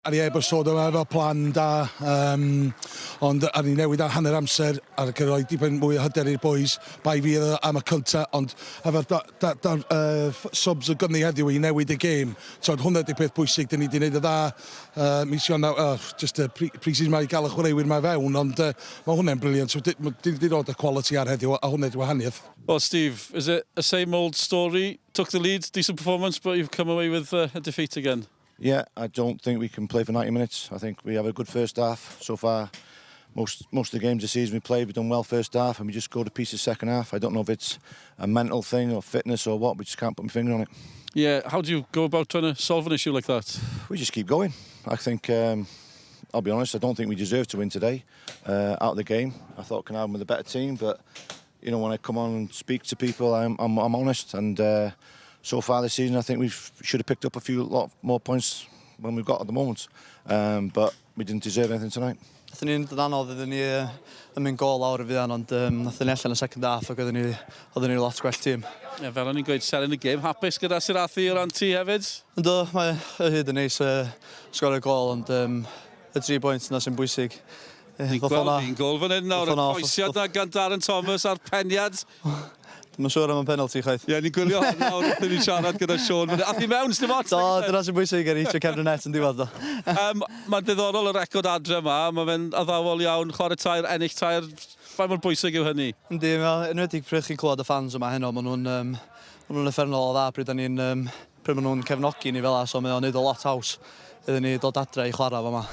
Ar i heb sôn yma efo plan da, ond ar ni newid ar hanner amser ar roi dipyn mwy o hyder i'r boys. Bai fi oedd am y cynta, ond efo'r da, da, da, subs o gynnu heddiw i newid y gêm. So, hwnna 'di peth pwysig, dyn ni wedi gwneud y dda mis Ionawr, just y pre-season ma i gael y chwaraewyr ma fewn, ond mae hwnna'n brilliant. So, dyn ni wedi dod y quality ar heddiw, a hwnna 'di wahaniaeth. Well, Steve, is it the same old story? Took the lead, decent performance, but you've come away with a defeat again. Yeah, I don't think we can play for 90 minutes. I think we have a good first half so far. Most of the games this season we played, we've done well first half, and we just go to pieces second half. I don't know if it's a mental thing or fitness or what. We just can't put my finger on it. Yeah, how do you go about trying to solve an issue like that? We just keep going. I think, I'll be honest, I don't think we deserve to win today. Out of the game, I thought Caernarfon were the better team, but when I come on and speak to people, I'm honest, and so far this season, I think we should have picked up a few lot more points than we've got at the moment. But we didn't deserve anything tonight. Nathon ni'n dod anodd iddyn ni yn mynd gol lawr y fuan, ond nathon ni allan y second half ac oedden ni lot gwell tîm. Yeah, fel o'n i'n gweud, seren y gêm, hapus gyda Sirathi o ran ti hefyd? Ynddo, mae o hyd yn neis sgorio gol, ond y 3 bwynt yna sy'n bwysig. Ni'n gweld un gol fan hyn nawr, y croesiad na gan Darren Thomas a'r peniad. Dwi'n siŵr am y penalty chwaith. Ie, ni'n gwylio hwn nawr wrth i ni siarad gyda Sean. Ath i mewn, sdim ots. Do, dyna sy'n bwysig ar eich cefn y net yn diwedd, do. Mae'n diddorol y record adre yma, mae fe'n addawol iawn, chwarae tair, ennill tair, faint mor bwysig yw hynny? Yndi, mae'n enwedig pryd chi'n clywed y fans yma heno, maen nhw'n uffernol o dda pryd maen nhw'n cefnogi ni fel 'a, so mae o'n neud o lot haws iddyn ni dod adre i chwarae fa 'ma.